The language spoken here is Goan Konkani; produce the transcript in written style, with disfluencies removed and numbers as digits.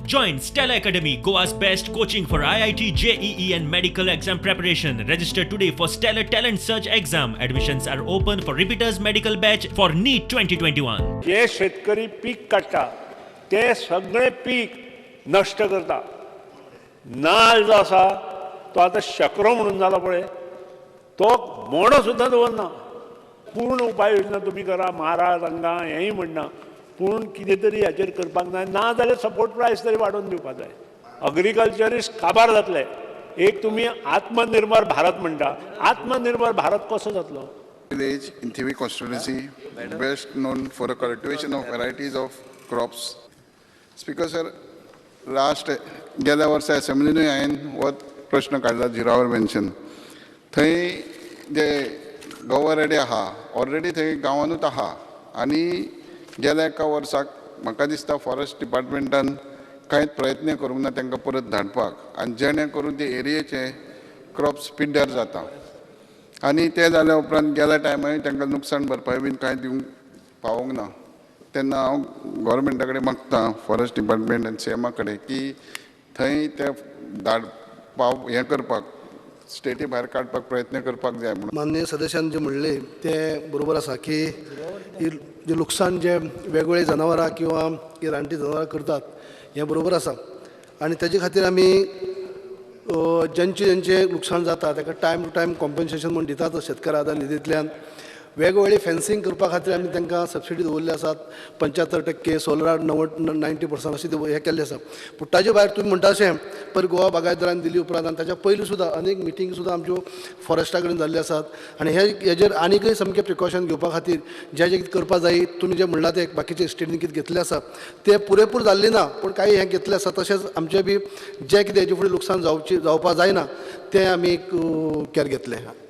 Join Stellar Academy, Goa's best coaching for IIT, JEE and medical exam preparation. Register today for Stellar Talent Search exam. Admissions are open for repeaters medical batch for NEET 2021. जे शेतकरी पीक काडटा ते सगळें पीक नश्ट करता. नाल जो आसा तो आतां शकरो म्हणून जाला पळय, तो मोडो सुद्दां दवरना. पूर्ण उपाय योजना तुमी करा, मारा तांकां हेंय म्हणना, पूण कितें तरी हाचेर करपाक जाय. ना जाल्यार सपोर्ट प्रायस तरी वाडोवन दिवपाक जाय. अग्रिकल्चरिस्ट काबार जातले. एक तुमी आत्मनिर्भर भारत म्हणटा, आत्मनिर्भर भारत कसो जातलो? Village in Thivim constituency, best known for the cultivation of varieties of crops. Speaker sir, last गेल्या वर्सा असेंब्लीनूय हांवें हो प्रश्न काडला झिरो our mention. थंय जे गवर रेडे आहा ऑलरेडी थंय गांवानूच आहा आनी गेल्या एका वर्साक म्हाका दिसता फॉरेस्ट डिपार्टमेंटान कांयच प्रयत्न करूंक ना तांकां परत धाडपाक आनी जेणे करून ते एरियेचे क्रॉप्स पिड्ड्यार जाता. आनी तें जाल्या उपरांत गेल्या टायमार तांकां नुकसाण भरपाय बीन कांय दिवंक पावोंक ना. तेन्ना हांव गोवोरमेंटा कडेन मागता, फॉरेस्ट डिपार्टमेंट आनी सीएमा कडेन, की थंय ते धाड पाव हें करपाक स्टेटी भायर काडपाक प्रयत्न करपाक जाय म्हणून. माननीय सदस्यान जे म्हणले ते बरोबर आसा की ही जे लुकसाण जे वेगवेगळे जनावरां किंवा ही रानटी जनावरां करतात हें बरोबर आसा. आनी तेजे खातीर आमी जेंचे जेंचे लुकसाण जाता ताका टायम टू टायम कॉम्पन्सेशन म्हूण दितात शेतकार आदार निधींतल्यान. वेगवेगळी फेन्सिंग करपा खातीर आमी तांकां सबसिडी दवरल्ली आसात, 75%, सोलरार 90% अशें हें केल्लें आसा. पूण ताजे भायर तुमी म्हणटा अशें पयर गोवा बागायतदारान दिली उपरांत आनी ताच्या पयलीं सुद्दां अनेक मिटींग सुद्दां आमच्यो फॉरेस्टा कडेन जाल्ल्यो आसात. आनी हे हेजेर आनीकय सामकें प्रिकॉशन घेवपा खातीर जें जें कितें करपा जाय, तुमी जें म्हणलां तें बाकीचे स्टेटीन कितें घेतलें आसा तें पुरेपूर जाल्लें ना, पूण कांय हें घेतलें आसा. तशेंच आमचें बी जें कितें हेजे फुडें लुकसाण जावपा जायना तें आमी केर घेतलें.